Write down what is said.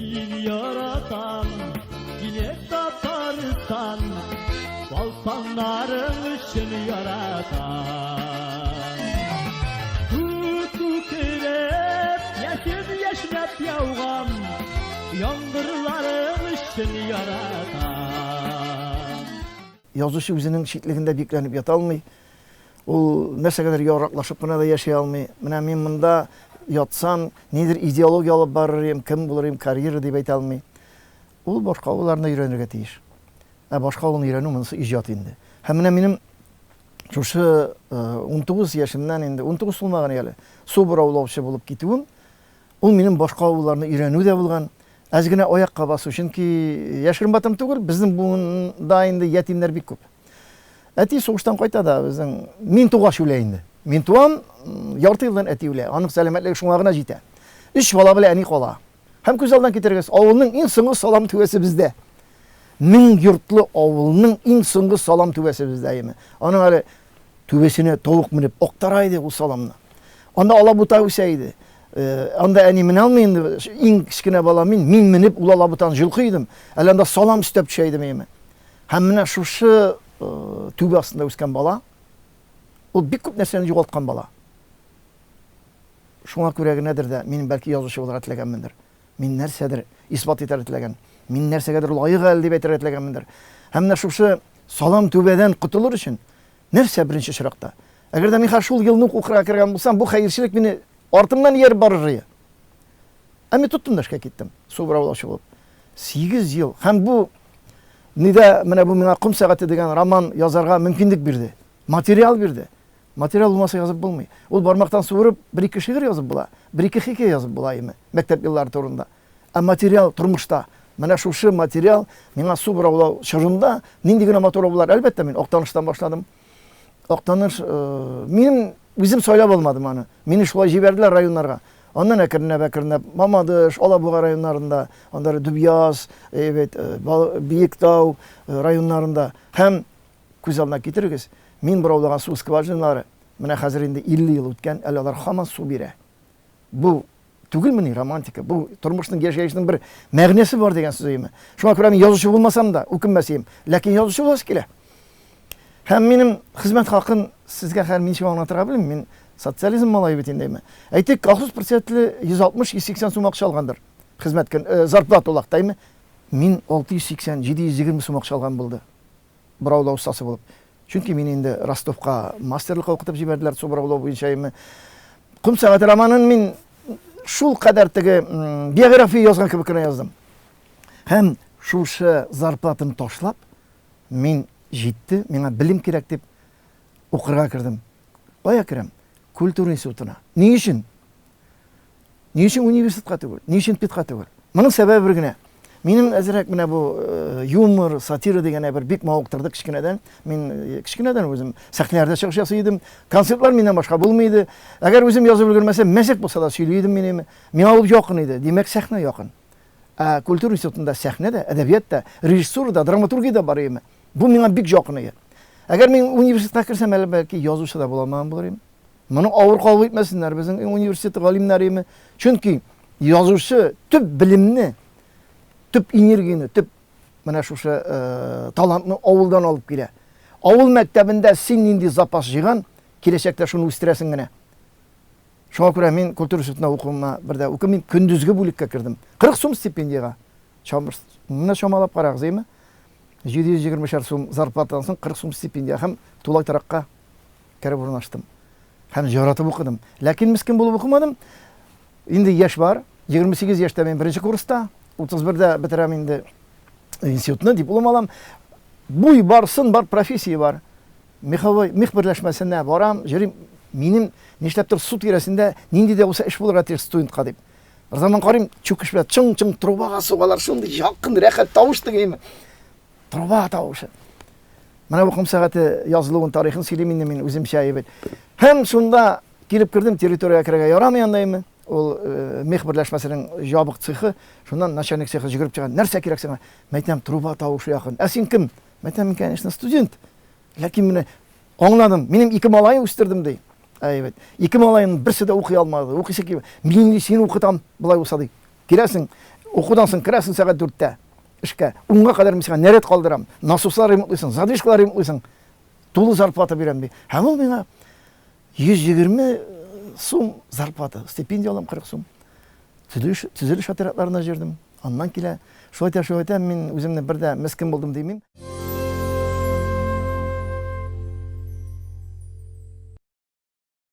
Мин яратам сине, Татарстан, Балканнарың өчен яратам. Күк күкрәп, яшен яшьнәп яуган яңгырларың өчен яратам. Язучы үзенең читлегендә бикләнеп ята алмый. Ул нәрсәгәдер яраклашып кына да яши алмый. Менә мин монда ятсам, нидер идеология алып барыр идем, кем булыр идем, карьера дип әйтә алмый. Ул башка авылларны өйрәнергә тиеш. Ә башка авылны өйрәнү монысы иҗат инде. Һәм менә минем шушы 19 яшемнән инде, 19 тулмаган әле, су бораулаучы булып китүем, ул минем башка авылларны өйрәнү дә булган, әз генә аякка басу, чөнки яшерен батым түгел, безнең буында инде ятимнәр бик күп. Әти сугыштан кайта да безнең мин тугач үлә инде. Мин туам, ярты елдан әти үлә. Аның сәламәтлеге шуңа гына җитә. Өч бала белән әни кала. Һәм күз алдына китерегез, авылның иң соңгы салам түбәсе бездә. Мең йортлы авылның иң соңгы салам түбәсе бездә, әйеме? Аның әле түбәсенә тавык менеп актара иде ул саламны. Анда алабута үсә иде. Э, анда әни менә алмый инде, иң кечкенә бала мин, мин менеп ул алабутаны җолкый идем. Әле анда салам өстәп төшә идем, әйеме? Һәм менә шушы э, түбә астында үскән бала, ул бик күп нәрсәне югалткан бала. Шуңа күрә генәдер дә мин бәлки язучы булырга теләгәнмендер. Мин нәрсәдер исбат итәргә теләгән. Мин нәрсәгәдер лаек әле дип әйтергә теләгәнмендер. Һәм менә шушы салам түбәдән котылыр өчен нәрсә беренче очракта? Әгәр дә мин хәзер шул елны ук укырга кергән булсам, бу хәерчелек мине артымнан ияреп барыр иде. Ә мин тоттым да эшкә киттем, су бораулаучы булып. 8 ел. Һәм бу нидә менә бу миңа Ком сәгате дигән роман язарга мөмкинлек бирде. Материал бирде. Материал булмаса язып булмый. Ул бармактан суырып бер-ике шигырь язып була, бер-ике хикәя язып була име, мәктәп еллары турында. Ә материал тормышта. Менә шушы материал миңа су бораулау чорында нинди генә матур булар. Әлбәттә, мин Актаныштан башладым. Актаныш, э, минем үзем сайлап алмадым аны. Мине шулай җибәрделәр районнарга. Аннан әкренләп-әкренләп Мамадыш, Алабуга районнарында, аннары Дөбьяз, әйбәт, э, Биектау э, районнарында һәм Күз алдына китерегез, мин бораулаган су скважиналары, менә хәзер инде 50 ел үткән, әле алар һаман су бирә. Бу түгелмени романтика? Бу тормышның, яшәешнең бер мәгънәсе бар дигән сүз әйеме? Шуңа күрә мин язучы булмасам да, үкенмәс идем. Ләкин язучы буласы килә. Һәм минем хезмәт хакын сезгә хәзер ничек аңлатырга белмим. Мин социализм малае бит инде әйме. Әйтик, колхоз председателе 160-180 сум акча алгандыр. Хезмәт көн, э, зарплата улак, әйме? Мин 680, 720 сум акча алган булды. Бораулау остасы булып. Чөнки мине инде Ростовка мастерлыкка укытып җибәрделәр су бораулау буенча име. Ком сәгате романын мин шул кадәр теге биография язган кебек кенә яздым. Һәм шушы зарплатаны ташлап, мин җитте, миңа белем кирәк дип укырга кердем. Кая керәм? Культура институтына. Ни өчен? Ни өчен университетка түгел? Ни өчен педка түгел? Моның сәбәбе бер генә. Минем әзрәк менә бу э, юмор, сатира дигән әйбер бик мавыктырды кечкенәдән. Мин э, кечкенәдән үзем сәхнәләрдә чыгыш ясый идем. Концертлар миннән башка булмый иде. Әгәр үзем язып өлгермәсәм, мәзәк булса да сөйли идем мин. Миңа ул якын иде. Димәк, сәхнә якын. Ә культура институтында сәхнә дә, әдәбият та, режиссура да, драматургия дә бар иде. Бу миңа бик якын иде. Әгәр мин университетка керсәм, әле бәлки язучы да була алмаган булыр идем. Моны авыр кабул итмәсеннәр безнең университет галимнәреме. Чөнки язучы төп белемне, төп энергияне, төп менә шушы э, талантны авылдан алып килә. Авыл мәктәбендә син нинди запас җыйган, киләчәктә шуны үстерәсең генә. Шуңа күрә мин культура институтына укуыма бер дә үкенмим, көндезге бүлеккә кердем. 40 сум стипендиягә. Чамыр, менә чамалап карагыз, әйме? 720 сум зарплатадан соң 40 сум стипендия һәм тулай торакка кереп урнаштым. Һәм яратып укыдым. Ләкин мескен булып укымадым. Инде яшь бар. 28 яшьтә мин беренче курста, 31-дә бетерәм инде институтны, диплом алам. Буй бар, сын бар, профессия бар. Меховой, мех берләшмәсенә барам, йөрим. Минем нишләптер су тирәсендә нинди дә булса эш булырга тиеш студентка дип. Бер заман карыйм, чүкеш белән чың-чың трубага сугалар, шундый якын, рәхәт тавыш дигәнме. Труба тавышы. Менә бу ком сәгате язылуын тарихын сөйлим инде мин үземчә әйбәт. Һәм шунда килеп кердем, территориягә керергә ярамый анда инде. Ул э, мех берләшмәсенең ябык цехы. Шуннан начальник цехы йөгереп чыга. Нәрсә кирәк сиңа? Мәйтәм, труба тавышы якын. Ә син кем? Мәйтәм, мин, конечно, студент. Ләкин менә аңладым. Минем ике малай үстердем ди. Әйбәт. Ике малайның берсе дә укый алмады. Укыйсы килми. Мин сине укытам, болай булса ди. Киләсең. Укудан соң керәсең сәгать дүрттә эшкә. Унга кадәр мин сиңа нәрәт калдырам. Насослар ремонтлыйсың, задвижкалар ремонтлыйсың. Тулы зарплата бирәм, ди. Һәм ул миңа 120 сум зарплата, стипендия алам 40 сум. Төзелеш, төзелеш отрядларына җөрдем. Аннан килә. Шулай итә, шулай итә, мин үземне бер дә мескен булдым димим.